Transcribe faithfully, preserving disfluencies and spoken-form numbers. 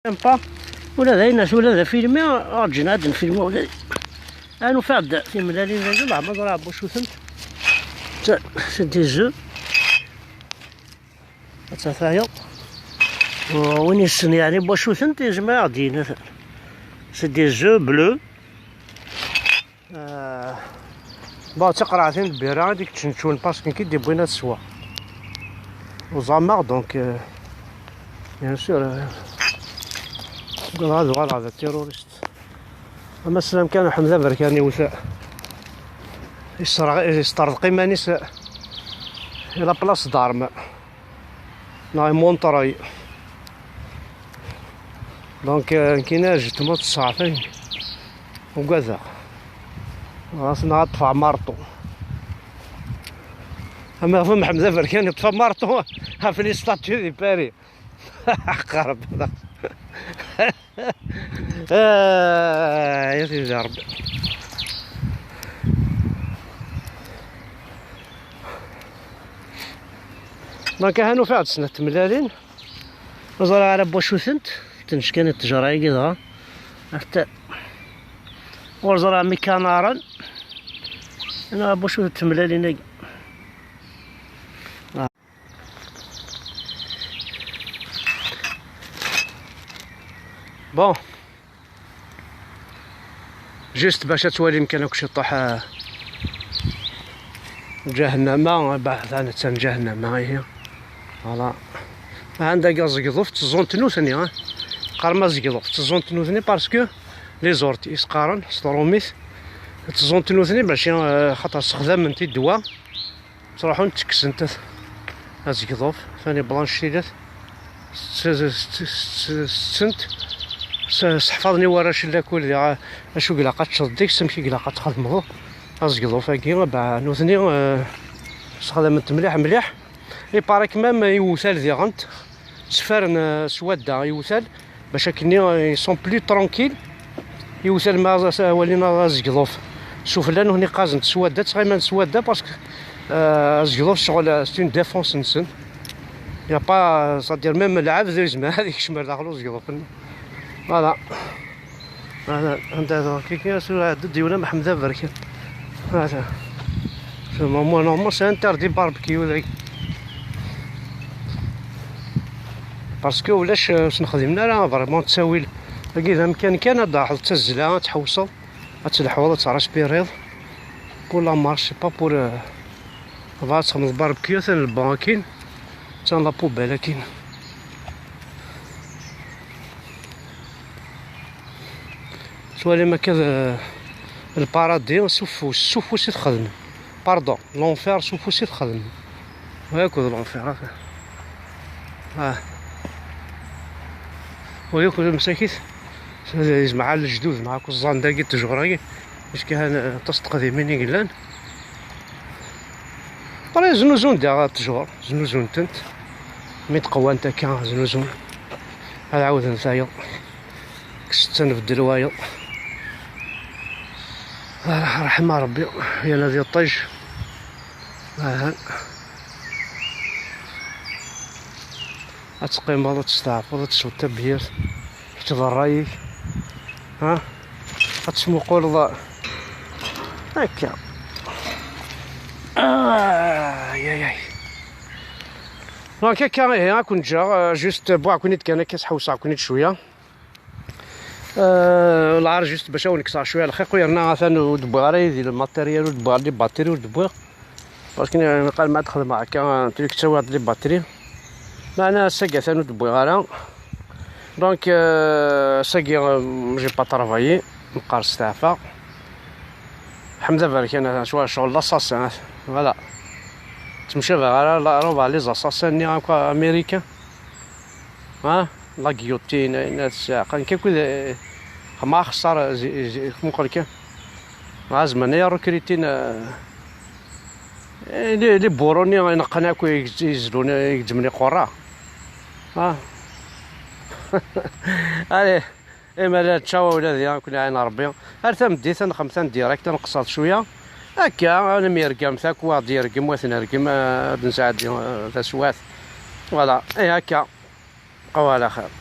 Même pas. Ula d ayen, ula d afilmi, ur ǧǧin ad nfilmi ula d. Ad nufa-d timellalin dagi, leɛmer ẓriɣ bu cutent. C'est des œufs. Ad tafayeḍ. Win yessen yeɛni bu cutent, yezmer ad d-yini. C'est des œufs bleus. Euh, bon, d tiqerɛatin n lbira i d-ikeččen ččun parce que nekk i d-yewwin ad sweɣ. Uẓameɣ, donc, euh, bien sûr, euh, ugadeɣ ad uɣaleɣ d terrorist. Ama slam kan, Ḥmed Aberkan iwet, yesserɣ-, yesṭerḍeq iman-is i la place d'armes. Neɣ i Monterey. Donc, euh, nekkini j'ai tmut ssaɛtin. Ugadeɣ. Ɣas neɣ ad ṭṭfeɣ marṭu. Ama ɣef Mḥemmed Aberkan yeṭṭef marṭu ɣef les statues di Paris. Qerb. Ah, ya Sidi Ṛebbi. Donc, aha nufa-d snat tmellalin. Ur ẓriɣ ara n wacu-tent. Tent kan ttejra-agi dɣa. Ɣef ta-, ur ẓriɣ mi kanaren. Neɣ n wacu-tent tmellalin-agi. Bon. Juste bac ad twalim kan akk ciṭuḥ, ah, ǧahennama, bah, ta nettan ǧahennama, ihi. Voilà. Ɛanda azegḍuf tteẓẓun-t nutni, ah. Qqaren azegḍuf tteẓẓun-t nutni parce que les orties i s-qqaren s trumit, tteẓẓun-t nutni bac, ah, xaṭer ssexdamen-t i ddwa. Ttruḥun ttekksen-t azegḍuf, tani blanche tidat, tettent, seḥfaḍen i warrac n lakul diɣ acu ilaq ad teččeḍ deg-s, amek i ilaq ad txedmeḍ azegḍuf-agi, bah, nutni, eh, sexdamen-t mliḥ mliḥ. Il paraît que même iwtal diɣen tteffaren, eh, s wadda iwtal, bac akkenni, eh, ils sont plus tranquilles. Iwtal ma walin azegḍuf sufella, nutni qqazen-t s wadda, ttɣiman s wadda, parce que, eh, azegḍuf ccɣel, eh, c'est une défense-nsen. Y a pas, c'est-à-dire même lɛebd ur yezmir ad ikcem ar daxel uzegḍuf-nni. Voilà. Voilà, anda kiki asura d diwna Mḥemmed Aberkan. Voilà. C'est vraiment normal, c'est interdit barbecue dagi. Parce que ulac, eh, ur s-nexdimen ara vraiment ttawil. Dagi d amkan kan ad d-taɣeḍ d tazzla, ad tḥewseḍ, ad telḥuḍ, ad tṛaspiriḍ. Pour la marche, c'est pas pour, euh, tebɣa ad txedmeḍ barbecue, atan lbanc akkin, atan la poubelle akkin. Twalim akka d, eh, lparadi s ufus, s ufus i t-xedmen. Pardon, l'enfer s ufus i t-xedmen. Wa yakk d l'enfer, ah. Ah. Wa yakk d lmsakit. Yezmeɛ lejdud, neɣ akk ẓẓan dagi ttejur-agi. Akken aṭas n teqdimin i yellan. Après, znuzun daɣ ttjur, znuzun-tent. Mi d-qwant akka, znuzun. Ad ɛawden tayeḍ. Kksen-tt ad nbeddel wayeḍ. Ah, ṛeḥma Ṛebbi, yal ad iṭij. Aha. Ad teqqimeḍ, ad testeɛfuḍ, ad tesweḍ tabyirt. Kečč d ṛṛay-ik. Ha? Ad tesmuquleḍ. Akka. Ay, ay, ay. Donc, akka, ihi, ad ken-ǧǧeɣ, euh, juste, bɣiɣ-ken-id kan akka, sḥewseɣ-ken-id cwiya. Euh, lɛar juste bac ad wen-kkseɣ cwiya lxiq, yerna atan ur d-wwiɣ ara yid-i lmatéryal, ur d-wwiɣ les batteries, ur d-wwiɣ. Parce que niqal ma ad xedmeɣ akka, tili ttawiɣ-d les batteries. Meɛna ass-agi atan ur d-wwiɣ ara. Donc, euh, ass-agi, euh, j'ai pas travaillé, meqqar steɛfaɣ. Ḥmed Aberkan, atan cwiya ccɣel d assassin, voilà. Ttemcabiɣ ara la, roba les assassins-nni akk américains. Ha? La guillotine, ayen ad ssiɛqan. Kakk wid, eh, xma axeṣṣar, zi-, zi-, muqel kan. Ha, zemren ad recrutin, eh, eh, les, les bourreaux-nni ineqqen akk i yezlun, i igezzmen iqerra. Ha? Allez, imala, ciao, ula d ya, ad ken-iɛin Ṛebbi. Ar tameddit, ad nexdem tan direct, ad nqeṣṣer cwiya. Akka, ad nemyergam takk, wa ad yergem, wa ad t-nergem, eh, ad nesɛeddi, eh, taswiɛt. Voilà, eh, akka. Bqaw ɛla xir.